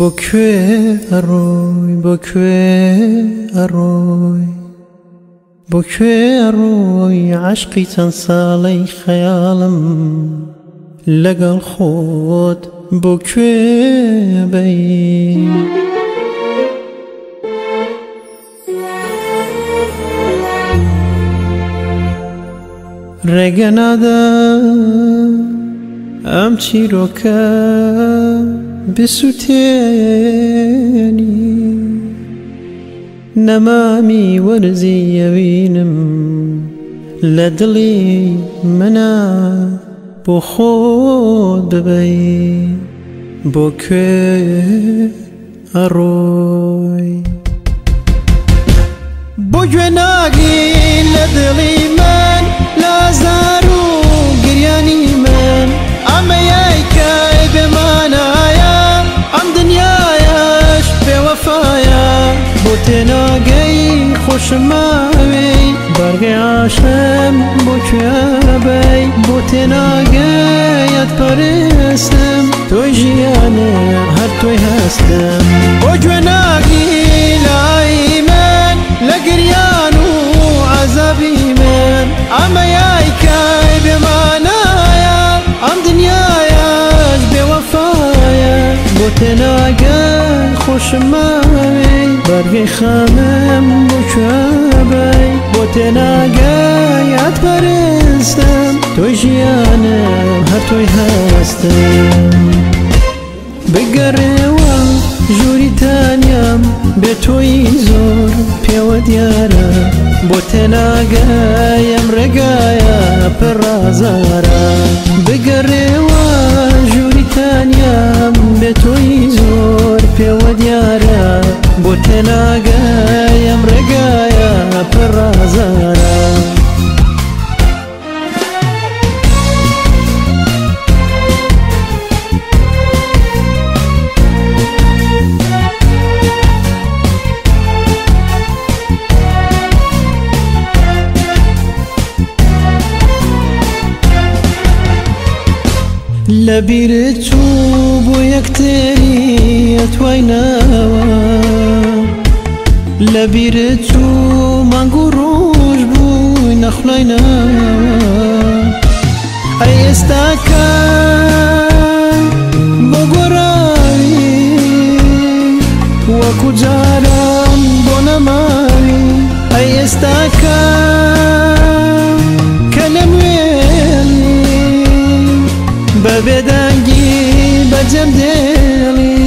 بۆ کوێ ئەڕۆی بۆ کوێ ئەڕۆی بۆ کوێ ئەڕۆی عەشقی چەند ساڵەی خەیاڵم لەگەڵ خۆت بۆ کوێ بەی؟ ڕێگە نادا ئەم چیرۆکە بسووتێنی، نەمامی وەرزی ئەوینم لە دڵی منە بۆ خۆت ببەی. بۆ کوێ ئەڕۆی؟ بۆ گوێ ناگری لە دڵی من، لە ئازار و گریانی من، ئەمەیای کەی بێمانایە، ئەم دنیایەش بێوەفایە. بۆ تێناگەی خۆشماوێی، بەرگەی عاشم بۆ کوێ بەی؟ بۆ تێناگەیت پەرستم، تۆی ژیانم هەر تۆی هەستم. بۆ گوێ ناگری لای من، لە گریان و عەزابی من، ئەمەیای کەی بێمانایە، ئەم دنیایەش بێوەفایە. بۆ تێناگەی خۆشماوێی، بەرگەی خەمم بۆ کوێ بەی؟ بۆ تێناگەیت پەرستم، تۆی ژیانم هەر تۆی هەستم. بگەڕێوە ژووری تانیام، بێ تۆی زۆر پێوە دیارە، بۆ تێناگەیم ڕێگایە پڕازارە. بگەڕێوە ژووری تانیام، بێ تۆی زۆر پێوە دیارە، بۆ تێناگەیم ڕێگایە پڕازارە. لەبیرت چوو بۆ یەکتری ئەتواینەوە، لەبیرت چوو مانگ و ڕۆژ بووی نەخلاینەوە. ئەی ئێستاکە بۆ گۆڕاوی، وەکو جاران بۆ نەماوی؟ ئەی ئێستاکە کە لەموێڵی بە بێدەنگی بەجەم دێڵی.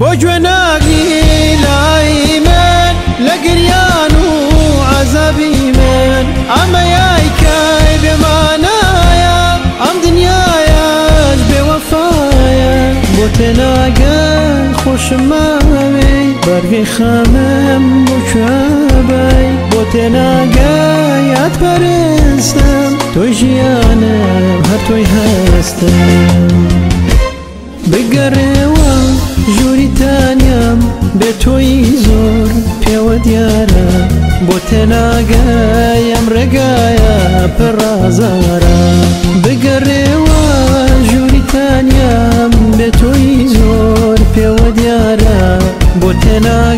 بۆ گوێ ناگری لای من، لە گریان و عەزابی من، ئەمەیای کەی بێمانایە، ئەم دنیایەش بێوەفایە. بۆ تێناگەی خۆشماوێی، بەرگەی خەمم بۆ کوێ بەی؟ بۆ تێناگەیت پەرستم، تۆی ژیانم هەر تۆی هەستم. بگەڕێوە ژووری تانیام، بێ تۆی زۆر پێوە دیارە، بۆ تێناگەیم ڕێگایە پڕازارە. بگەڕێوە ژووری تانیام، بێ تۆی زۆر پێوە دیارە، بۆ تێناگەیم